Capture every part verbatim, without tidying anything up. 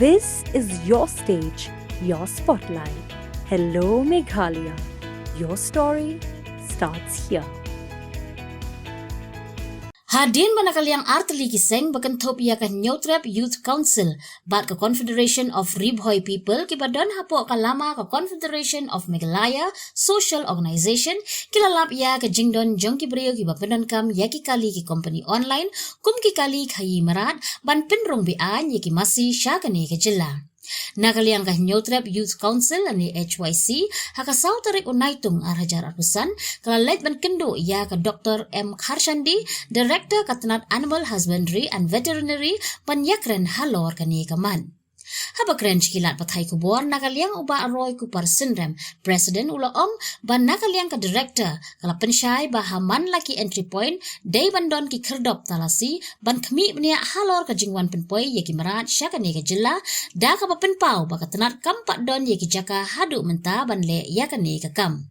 This is your stage, your spotlight. Hello, Meghalaya. Your story starts here. Hadien ba na ka liang artylli ki seng ba kynthup ïa ka Hynñiewtrep Youth Council bad ka Confederation of Ri Bhoi People kiba don hapoh ka lama ka Confederation of Meghalaya Social Organization ki la lap ïa ka jingdon jong ki briew kiba pyndonkam ïa ki kali ki company online kum ki kali khaïi mrad ban pynrung beaiñ ïa ki masi sha kane ka jylla. Na ka liang ka Hynñiewtrep Youth Council lane H Y C, ha ka saw tarik u Naitung ar hajar arphew san, ka la leit ban kynduh ïa ka Doctor M Kharshandi, Director ka tnat Animal Husbandry and Veterinary, ban ïakren halor kane ka mat. Haba kren sha ki lad pathai khubor, na ka liang u Bah Roy Kupar Synrem, President, u la ong ba na ka liang ka Director ka la pynshai ba ha man la ki entry point dei ban don ki khyrdop talasi ban khmih bniah halor ka jingwan pynpoi ïa ki mrad sha kane ka jylla, da kaba pynpaw ba ka tnat kam pat don ïa ki jaka haduh mynta ban leh ïa kane ka kam.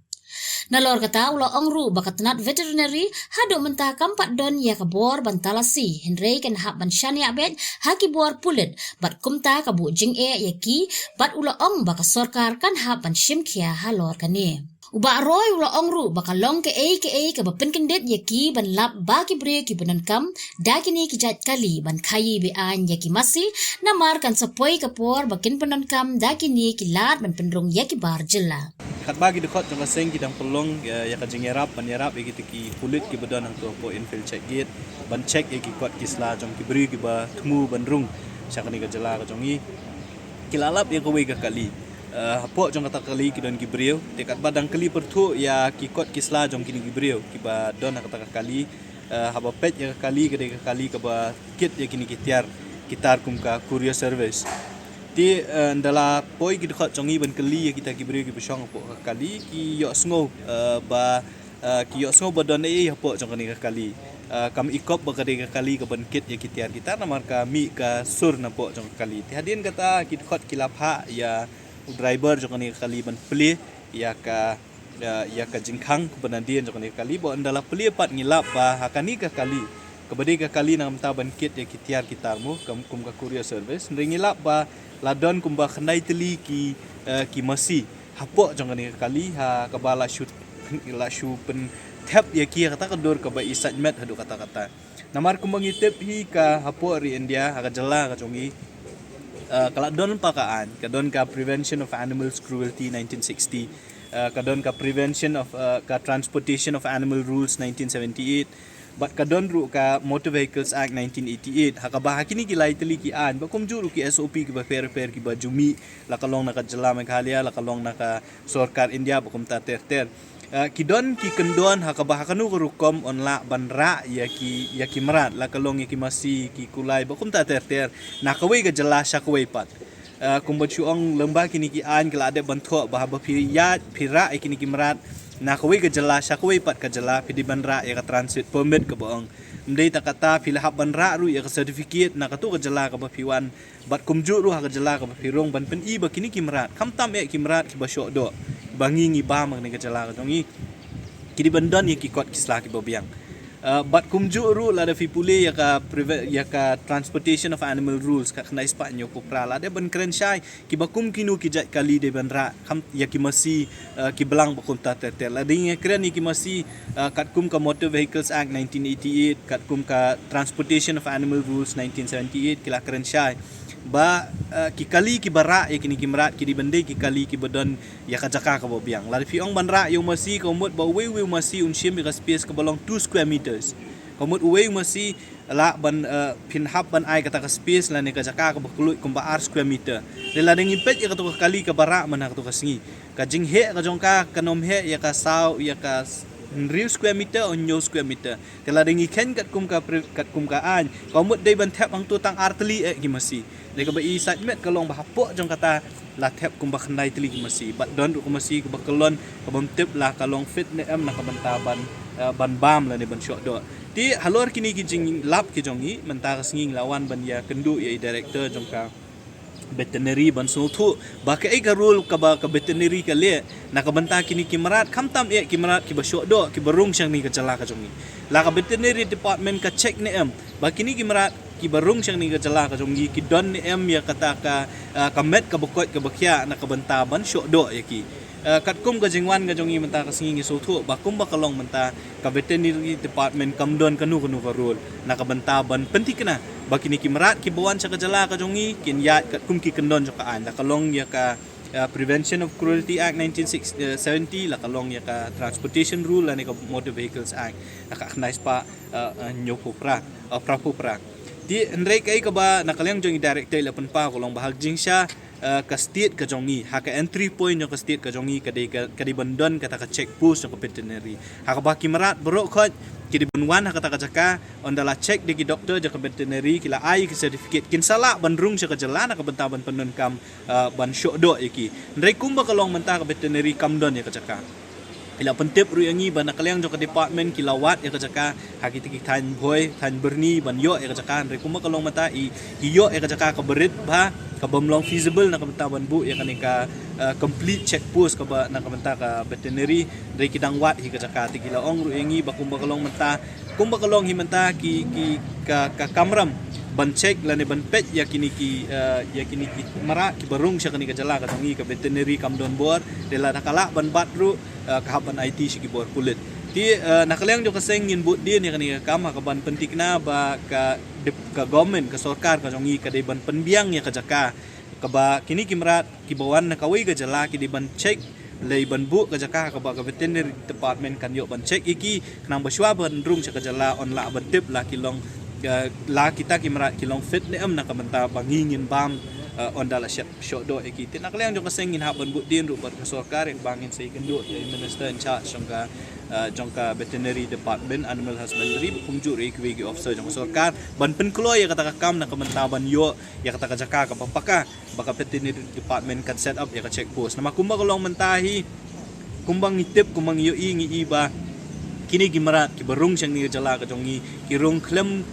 Nalor kata u la ong ruh ba ka tnat Veterinary haduh mynta kam pat don ïa ka bor ban talasi, hynrei kan hap ban shaniah beit ha ki bor pulit bad kumta ka buh jingeh ïa ki, bad u la ong ba ka sorkar kan hap ban shim khia halor kane. U Bah Roy u la ong ruh ba ka long kaei kaei kaba pynkyndit ïa ki ban lap ba ki briew kiba donkam da kine ki jait kali ban khaïi beaiñ ïa ki masi, namar kan sa poi ka por ba kin pyndonkam da kine ki lad ban pynrung ïa ki bar jylla. Katba ki dkhot jong ka seng ki dang pynlong ïa, ïa ka jingïarap ban ïarap ïa kita ki pulit kiba don hangto hapoh infield check gate ban check ïa ki kot ki sla jong ki briew kiba thmu ban rung sha kane ka jylla ka jong ngi. Ki la lap ïa kawei ka kali. Eh, hapoh jong kata ka kali ki don ki briew. Te katba dang kylli pyrthuh ïa ki kot ki sla jong kine ki briew kiba don ha kata ka kali. Eh, haba peit ïa ka kali ka dei ka kali kaba kit ïa kine ki tiar, ki tar kum ka courier service. Te, eh, ynda la poi ki dkhot jong ngi ban kylli ïa kita ki briew kiba shong hapoh ka kali, ki ïohsngew, eh, ba, eh, ki ïohsngew ba don ei ei hapoh jong kane ka kali. Eh, kam ikop ba ka dei ka kali kaban kit ïa ki tiar ki tar namar ka mih ka sur napoh jong ka kali. Te hadien kata ki dkhot ki la phah ïa u driver jong kane ka kali ban plie ïa ka, ïa, ïa ka jingkhang kaba nadien jong kane ka kali, ba ynda la plie pat ngi lap ba ha kane ka kali kaba dei ka kali na ka bynta ban kit ïa ki tiar ki tar mo, kam, kum ka courier service, hynrei ngi lap ba la don kumba khyndai tylli ki, eh, ki masi hapoh jong kane ka kali, ha kaba la shu, la shu pynthep ïa ki ha kata ka dur kaba i sait met haduh katta-katta. Namar kumba ngi tip hi ka hapoh ri India, ha ka jylla ka jong ngi, eh, ka la don pat ka aiñ, ka don ka Prevention of Animals Cruelty nineteen sixty, eh, ka don ka Prevention of, eh, ka Transportation of Animal Rules nineteen seventy-eight, bad ka don ruh ka Motor Vehicles Act nineteen eighty-eight, ha kaba ha kine ki lai tylli ki aiñ, bad kumjuh ruh ki S O P kiba pher pher kiba ju mih, la ka long na ka jylla Meghalaya, la ka long na ka sorkar India, bad kumta ter ter. Eh, ki don ki kyndon ha kaba ha kano ka rukom yn lah ban rah ïa ki, ïa ki mrad, la ka long ïa ki masi, ki kulai, bad kumta ter ter, na kawei ka jylla sha kawei pat. Eh, kumba shu ong lyngba kine ki aiñ ki la dep ban thoh ba haba phi ïaid, phi rah ïa kine ki mrad na kawei ka jylla sha kawei pat ka jylla, phi dei ban rah ïa ka transit permit kaba ong. Ym dei tang katta, phi la hap ban rah ruh ïa ka certificate na kato ka jylla kaba phi wan. Bad kumjuh ruh ha ka jylla kaba phi rung ban pyni ba kine ki mrad, khamtam eh ki mrad kiba shoh doh, ba ngi ngi bam ha kane ka jylla ka jong ngi, ki dei ban don ïa ki kot ki sla kiba biang. Eh, bad kumjuh ruh lada phi pule ïa ka preve-, ïa ka Transportation of Animal Rules ka khyndai spah hynñiewphew phra, la dep ban kren shai kiba kum kino ki jait kali dei ban rah, kham ïa ki masi, eh, ki blang bad kumta ter ter. Lada ngi kren ïa ki masi, eh, katkum ka Motor Vehicles Act nineteen eighty-eight, katkum ka Transportation of Animal Rules nineteen seventy-eight, ki la kren shai ba, eh, ki kali kiba rah ïa kine ki mrad ki dei ban dei ki kali kiba don ïa ka jaka kaba biang. Lada phi ong ban rah ïa u masi, ka mut ba uwei uwei u masi un shim ïa ka space kaba long two square meters. Ka mut uwei u masi lah ban, eh, phin hap ban ai kata ka space lane ka jaka kaba kylluid kumba ar square meter. Te lada ngi peit ïa kato ka kali kaba rah mynta kato ka sngi, ka jingheh ka jong ka kan ym heh ïa ka saw, ïa ka s-, hynriew square meter, hynñiew square meter. Te lada ngi kheiñ katkum ka pre-, katkum ka aiñ, ka mut dei ban thep hangto tang ar tylli eh ki masi. Te kaba i sait met ka long ba hapoh jong kata la thep kumba khyndai tylli ki masi. Bad don ruh ka masi kaba kyllon, kaba ym tip la ka long fit ne em na ka bynta ban, eh, ban bam lane ban shoh doh. Te halor kine ki jinglap ki jong ngi, mynta ka sngi ngi la wan ban ïakynduh ïa i director jong ka veterinary ban sngewthuh ba kaei ka rule kaba ka veterinary ka leh na ka bynta kine ki mrad, khamtam eh ki mrad kiba shoh doh, kiba rung sha kane ka jylla ka jong ngi. La ka veterinary department ka check ne em ba kine ki mrad kiba rung sha kane ka jylla ka jong ngi ki don ne em ïa kata ka, ah, ka met kaba koit kaba khiah na ka bynta ban shoh doh ïa ki. Ah, katkum ka jingwan ka jong ngi mynta ka sngi ngi sngewthuh ba kumba ka long mynta ka veterinary department kam don kano kano ka role na ka bynta ban pynthikna ba kine ki mrad kiba wan sha ka jylla ka jong ngi kin ïaid katkum ki kyndon jong ka aiñ, la ka long ïa ka, ah, Prevention of Cruelty Act nineteen seventy, la ka long ïa ka Transportation Rule lane ka Motor Vehicles Act, la ka khyndai spah, ah, ah, hynñiewphew phra, ah, phraphew phra. Te hynrei kaei kaba na ka liang jong i director i la pynpaw ka long ba ha ka jingshisha, ah, ka state ka jong ngi, ha ka entry point jong ka state ka jong ngi ka dei ka, ka dei ban don kata ka check post jong ka veterinary. Ha kaba ki mrad baroh khoit ki dei ban wan ha kata ka jaka, ynda la check da ki doctor jong ka veterinary, ki la ai ki certificate, kin sa lah ban rung sha ka jylla na ka bynta ban pyndonkam, ah, ban shoh doh ïa ki. Hynrei kumba ka long mynta ka veterinary kam don ïa ka jaka. I la pyntip ruh ïa ngi ba na ka liang jong ka department ki la wad ïa ka jaka ha kita ki thaiñ Bhoi, thaiñ Byrni ban ïoh ïa ka jaka, hynrei kumba ka long mynta i, ki ïoh ïa ka jaka kaba rit bha, kabym long feasible na ka bynta ban buh ïa kane ka, ah, complete check post kaba na ka bynta ka veterinary, hynrei ki dang wad hi ka jaka. Te ki la ong ruh ïa ngi ba kumba ka long mynta, kumba ka long hi mynta ki, ki ka, ka kamram ban check lane ban peit ïa kine ki, ah, ïa kine ki mrad kiba rung sha kane ka jylla ka jong ngi, ka veterinary kam don bor, te lada ka lah ban bat ruh, ah, ka hap ban aiti sha ki bor pulit. Te, ah, na ka liang jong ka seng ngin bud dien ïa kane ka kam ha kaban pynthikna ba ka dep-, ka government, ka sorkar ka jong ngi ka dei ban pynbiang ïa ka jaka kaba kine ki mrad kiba wan na kawei ka jylla ki dei ban check, lei ban buh ka jaka ha kaba ka veterinary department kan ïoh ban check ïa ki, khnang ba shuwa ban rung sha ka jylla yn lah ban tip la ki long, ah, la kita ki mrad ki long fit ne em na ka bynta ba ngi ngin bam, ah, ynda la shah shoh doh ïa ki. Te na ka liang jong ka seng ngin hap ban bud dien ruh bad ka sorkar, ïa kaba ngin sa ïakynduh ïa i minister in charge jong ka, ah, jong ka veterinary department, animal husbandry, bad kumjuh ruh ïa kiwei ki officer jong ka sorkar ban pynkloi ïa kata ka kam na ka bynta ban ïoh ïa kata ka jaka kaba paka ba ka veterinary department kan set up ïa ka check post. Namar kumba ka long mynta hi, kumba ngi tip, kumba ngi ïohi, ngi i ba kine ki mrad kiba rung sha kane ka jylla ka jong ngi ki rung khlem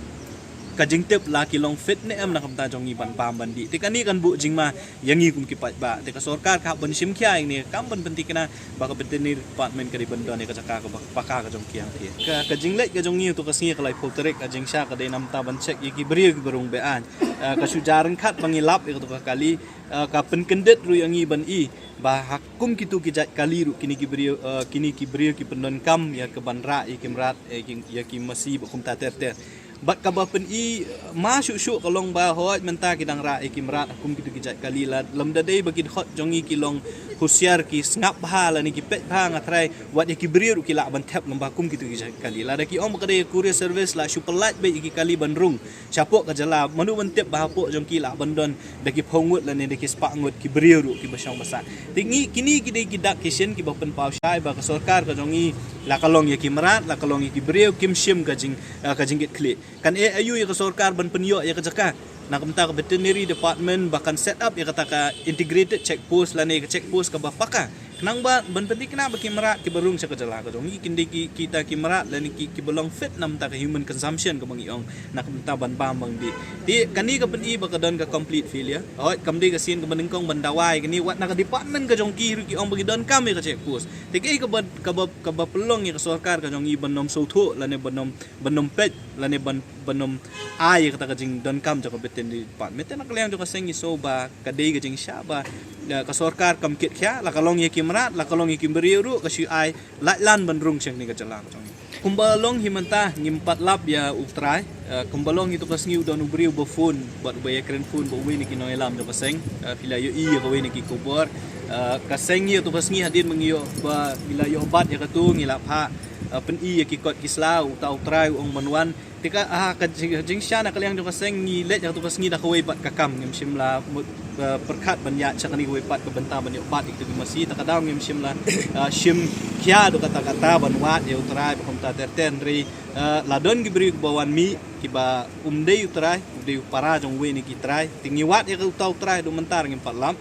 ka jingtip la ki long fit ne em na ka bynta jong ngi ban bam ban dih. Te kane kan buh jingma ïa ngi kum ki paidbah. Te ka sorkar ka hap ban shim khia ïa kane ka kam ban pynthikna ba ka veterinary department ka dei ban don ïa ka jaka kaba paka ka jong ki hangtei. Ka, ka jingleit ka jong ngi ïa uto ka sngi ka laiphew tarik, ka jingshisha ka dei namar ban check ïa ki briew kiba rung be-aiñ. Ah, ka shu jia ryngkat ba ngi lap ïa kato ka kali, ah, ka pynkyndit ruh ïa ngi ban i ba ha kum kito ki jait kali ruh kine ki briew, ah, kine ki briew ki pyndonkam ïa ka ban rah ïa ki mrad, ïa ki, ïa ki masi bad kumta ter ter. Bad kaba pyni, ah, ma shuh shuh ka long ba hooid mynta ki dang rah ïa ki mrad ha kum kito ki jait kali, lada lymda dei ba ki dkhot jong ngi ki long husiar, ki sngap bha lane ki peit bha, nga tharai wat ïa ki briew ruh ki lah ban thep lem ba ha kum kito ki jait kali. Lada ki ong ba ka dei ka courier service, la shu pyllait beit ïa ki kali ban rung shapoh ka jylla, mano ban tip ba hapoh jong ki lah ban don da ki phew ngut lane da ki spah ngut ki briew ruh kiba shong ba sah. Te ngi, kine ki dei ki dak ki shin kiba pynpaw shai ba ka sorkar ka jong ngi, la ka long ïa ki mrad, la ka long ïa ki briew, kim shim ka jing, ah, ka jingkitkhlieh. Kan ai aïu ïa ka sorkar ban pynïoh ïa ka jaka na ka bynta ka veterinary department ba kan set up ïa kata ka integrated check post lane ka check post kaba paka, khnang ba ban pynthikna ba ki mrad kiba rung sha ka jylla ka jong ngi kin dei ki, kita ki mrad lane ki, kiba long fit na ka bynta ka human consumption kaba ngi ong, na ka bynta ban bam ban dih. Te kane ka pyni ba ka don ka complete failure. Hooid, kam dei ka sien kaba nyngkong ban dawa ïa kane, wat na ka department ka jong ki ruh ki ong ba ki donkam ïa ka check post. Te kaei kaba, kaba, kaba pynlong ïa ka sorkar ka jong ngi ban ym sngewthuh lane ban ym, ban ym peit lane ban, ban ym ai ïa kata ka jingdonkam jong ka veterinary department. Te na ka liang jong ka seng ngi sngew ba ka dei ka jingshisha ba, ah, ka sorkar kam kit khia, la ka long ïa ki mrad, la ka long ïa ki briew ruh, ka shu ai lait lan ban rung sha kane ka jylla ka jong ngi. Kumba long hi mynta ngim pat lap ïa U Trai, ah, kumba long hi to ka sngi u don u briew ba phone bad uba ïakren phone bad uwei na ki nongïalam jong ka seng, ah, phi la ïohi ïa kawei na ki khubor, ah, ka seng hi to ka sngi hadien ba ngi ïoh ba ngi la ïoh bat ïa kato ngi la phah, ah, pyni ïa ki kot ki sla, uta U Trai u ong ban wan. Te ka, ah, ka jing, jingshisha na ka liang jong ka seng ngi leit ïa kato ka sngi da kawei pat ka kam, ngim shym la mut, ah, pyrkhat ban ïaid sha kane kawei pat ka bynta ban ïoh bat ïa kito ki masi, ta ka daw ngim shym la, ah, shim khia haduh katta katta ban wad ïa U Trai bad kumta ter ter, hynrei, ah, la don ki briew kiba wan mih kiba um dei U Trai, u dei u para jong uwei na ki trai, te ngi wad ïa uta U Trai haduh mynta ngim pat lap.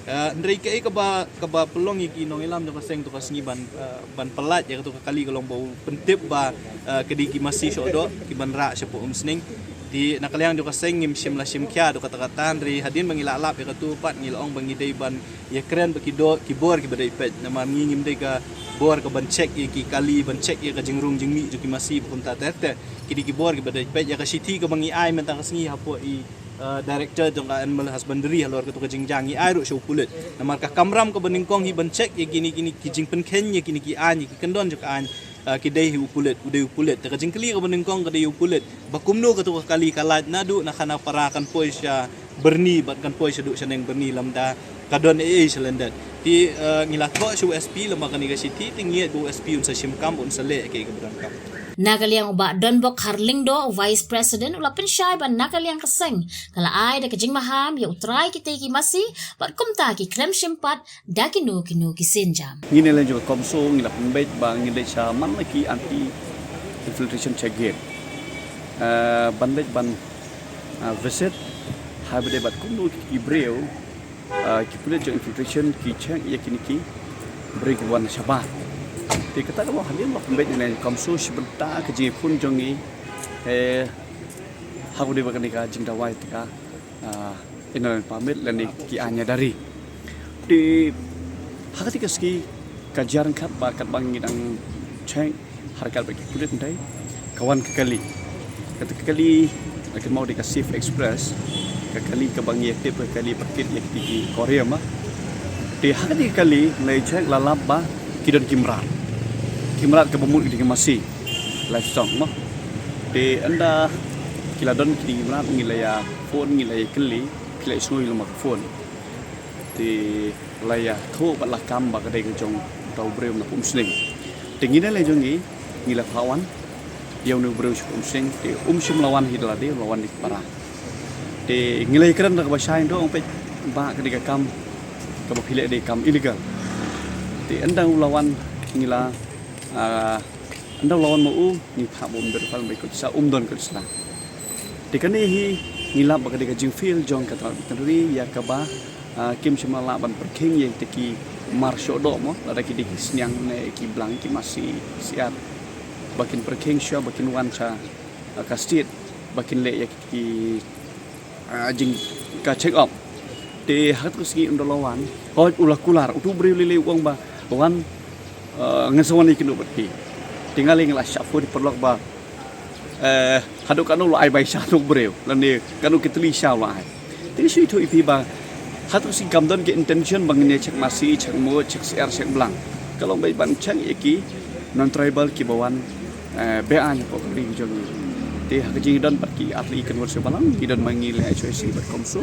Ah, hynrei kaei kaba, kaba pynlong ïa ki nongïalam jong ka seng to ka sngi ban, ah, ban pyllait ïa kato ka kali ka long ba u pyntip ba, ah, ka dei ki masi shoh doh kiban rah shapoh Umsning. Te na ka liang jong ka seng ngim shym la shim khia haduh katta katta, hynrei hadien ba ngi la lap ïa kato pat ngi la ong ba ngi dei ban ïakren bad ki doh, ki bor kiba dei peit. Namar ngi ngim dei ka bor kaban check ïa ki kali, ban check ïa ka jingrung jingmih jong ki masi bad kumta ter ter. Ki dei ki bor kiba dei peit. Ïa ka shithi kaba ngi ai mynta ka sngi hapoh i uh, director jong ka animal husbandry halor katu ka jingjia, ngi ai ruh sha u pulit. Namar ka kamram kaba nyngkong hi ban check ïa kine, kine ki jingpynkheiñ ïa kine ki aiñ, ïa ki kyndon jong ka aiñ, uh, ki dei hi u pulit, u dei u pulit. Te ka jingkylli kaba nyngkong ka dei u pulit ba kumno katu ka kali ka lait naduh na Khanapara kan poi sha Byrni bad kan poi shaduh shaneng Byrni lymda ka don ei ei shalyndet. Te, uh, ngi la thoh sha u S P lem bad kane ka shithi, te ngi ïeit ba u S P un sa shim kam, un sa leh ïa kaei kaba donkam. Na ka liang u Bah Donbok Kharlyngdoh, u Vice President, u la pynshai ba na ka liang ka seng ka la ai da ka jingmaham ïa u trai kitei ki masi bad kumta ki khlem shim pat da kino kino ki sienjam. Ngi na liang jong ka CoMSO ngi la pynbeit ba ngi leit sha man la ki anti infiltration check gate, uh, ban leit ban, uh, visit ha ba dei bad kumno ki, ki briew, uh, ki pulit jong infiltration ki check ïa kine ki briew ki wan shabar. Te kata ka long hadien ba pynbeit na liang CoMSO shi bynta ka jingïakhun jong ngi, eh, ha kaba dei bad kane ka jingdawa ïa ka, ah, Inland Permit lane ki aiñ ïada ri. Te ha kata ka sngi ka jia ryngkat ba katba ngi dang check ha ryngkat bad ki pulit, hynrei ka wan ka kali. Kata ka kali la kynmaw dei ka Safe Express, ka kali kaba ngi ïa tip ka kali ba kit ïa ki, ki korea ma. Te ha kata ka kali la ïa check, la lap ba ki don ki mrad. Ki mrad kaba mut ki dei ki masi, livestock ma. Te ynda ki la don ki dei ki mrad, ngi la ïa phone, ngi la ïa kylli, ki la ïa sngew ïa la ma ka phone. Te la ïathuh bad la kam ba ka dei ka jong uta u briew na Umsning. Te ngi na liang jong ngi ngi la phah wan ïa une u briew sha Umsning, te um shym la wan hi da lade, la wan da ki para. Te ngi la ïakren da kaba shai, ong peit ba ka dei ka kam kaba phi leh dei kam illegal. Te ynda u la wan ngi la, ah, ynda u la wan ma u ngi phah ba um don, pal ba kot sa um don kot sa. Te kane hi ngi lap ba ka dei ka jingfail jong ka tnat veterinary ïa kaba, ah, kim shym la lah ban pyrkhing ïa kita ki mar shoh doh mo, lada ki dei ki sniang ne ki blang, ki masi, ki syiar, ba kin pyrkhing shuwa ba kin wan sha, ah, ka state ba kin leh ïa ki, ah, jing ka check up. Te ha katu ka sngi ynda u la wan, hooid u la kular, utu u briew lei lei u ong ba wan, ah, ngan sa wan ïakynduh bad phi. Te nga lei nga la shah phone paralok ba, eh, haduh katno la ai bai sha utu u briew lane katno ki tylli sha u la ai. Te shu ïathuh ïa phi ba ha katu ka sngi kam don ka intention ba ngin ïa check masi, check mut, check syiar, check blang. Ka long ba ban check ïa ki non-tribal kiba wan, eh, be-aiñ hapoh ka ri jong ngi. Te ha ka jingdon bad ki athletes convention balang, ki don ma ngi leh H Y C bad CoMSO,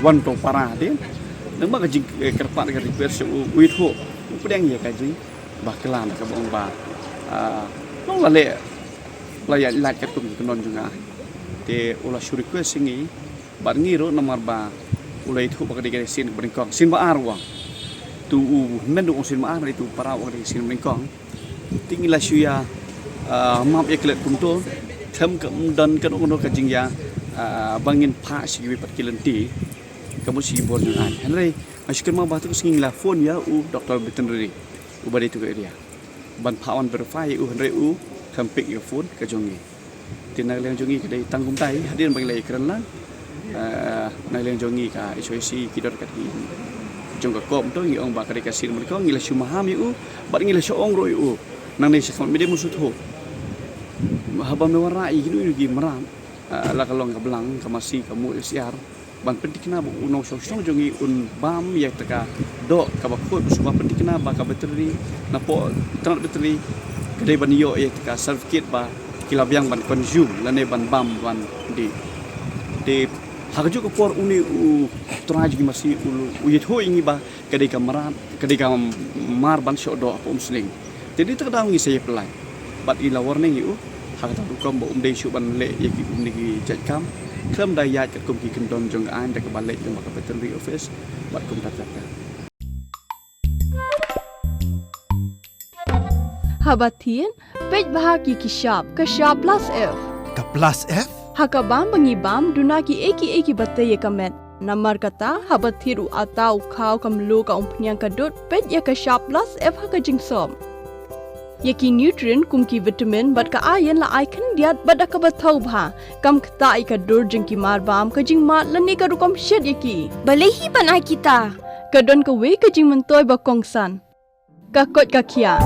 wan to para te. Nangba ka jing, eh, kyrpad ka request sha u, u ïathuh, u pdiang ïa ka jing bakla na kaba ong ba, ah, long la leh, la ïa lait katkum ki kyndon jong nga. Te u la shu request ïa ngi bad ngi ruh namar ba u la ïathuh ba ka dei ka sien kaba nyngkong, sien ba ar u ong. Tu u hynmen u ong sien ba ar, tu para u ong ka dei sien ba nyngkong. Te ngi la shu ïa, ah, map ïa klet kumto, khlem ka, ym don kano kano ka jingïa, ah, ba ngin phah sha kiwei pat ki lynti, ka mut sha ki bor jong aiñ. Hynrei nga shu kynmaw ba ha katu ka sngi ngi la phone ïa u doctor veterinary uba dei tu ka area ban phah wan verify ïa u, hynrei u khlem pick ïa ka phone ka jong ngi. Te na ka liang jong ngi ka dei tang kumtai, hadien ba ngi la ïakren lang, eh, na ka liang jong ngi ka H Y C, ki don kat ki jong ka CoMSO, ngi ong ba ka dei ka sien ba nyngkong, ngi la shu maham ïa u bad ngi la shu ong ruh ïa u, nangne sha khmat media mut sngewthuh. Haba me wanrah ïa kino kino ki mrad, eh, la ka long ka blang, ka masi, ka mut, ka syiar, ban pynthikna ba u nongshong shnong jong ngi un bam ïa kata ka doh kaba khuid, shuwa pynthikna ba ka veterinary, napoh tnat veterinary ka dei ban ïoh ïa kata ka certificate ba ki la biang ban consume lane ban bam ban dih. Te ha kajuh ka por une u trai jong ngi masi u, u ïathuh ïa ngi ba ka dei ka mrad, ka dei ka mar ban shoh doh hapoh Umsning. Te dei ta ka daw ngi sa ïa pynlait bad ngi la warning ïa u ha kata ka rukom ba um dei shuh ban leh ïa ki, um dei ki jait kam khlem da ïaid katkum ki kyndon jong ka aiñ da kaba leit lyngba ka veterinary office bad kumta kumta. Haba thied, peit bha ki, ki shap, ka shap plus F. Ka plus F? Ha ka bam ba ngi bam, duna kiei kiei kiba tei ïa ka met. Namar kata, haba thied u atta, u khaw, ka mluh, ka umphniang, ka dud, peit ïa ka shap plus F ha ka jingsop. Ïa ki nutrient kum ki vitamin bad ka iron la ai khyndiat bad da kaba thaw bha. Kam ktah ïa ka dur jong ki mar bam, ka jingmad lane ka rukom shet ïa ki. Balei hi ban ai kita? Ka don kawei ka jingmyntoi ba kongsan. Ka koit ka khiah.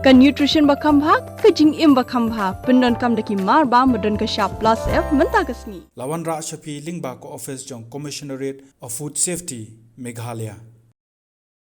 Ka nutrition ba kham bha, ka jingim ba kham bha, pyndonkam da ki mar ba, ba don ka shap plus F mynta ka sngi. La wanrah sha phi lyngba ka office jong Commissionerate of Food Safety, Meghalaya.